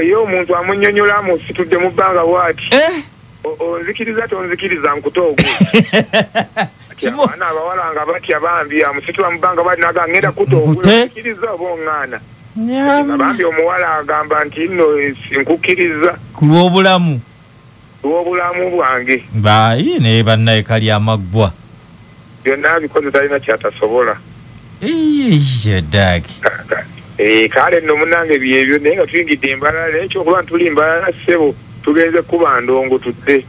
ye omuntu amunnyonnyola amusitudde mu bbanga bw'ati. Onzikiriza tonzikiriza nkuta ogwo. Abaana abawala nga batya bambi amusitula mu bbanga bw'ati n'agamba ngenda kuta ogwo onzikiriza oba oŋŋaana. Bambi omuwala agamba nti nno nkukkiriza. Ku lw'obulamu. Lw'obulamu bwange. Bayi naye bannaye kali amaggwa. Byonna abikoze talina ky'atasobola. Daaki. Kale nno munnange byebyo naye nga tuyingidde Mbarara naye ekyokuba nti tuli Mbarara ssebo. Tugenze kuba ndongo tudde.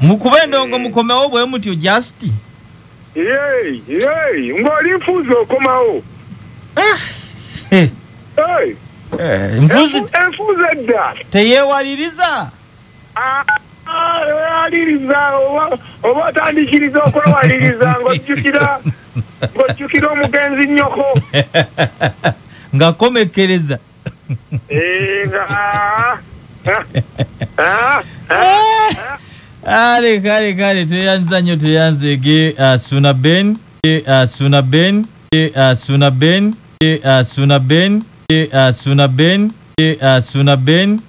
Mukube endongo mukomewo bwe mutyo just. Ng'oli nfuuzi okomawo. Enfuuzi edda. Teyeewaliriza. Ewaliriza oba otandikiriza okwewaliriza ng'ojjukira omugenzi nnyoko. Nga komekkereza. Ale kale kale tweyanza nnyo tweyanzeege Suna Ben Suna Ben Suna Ben Suna Ben Suna Ben Suna Ben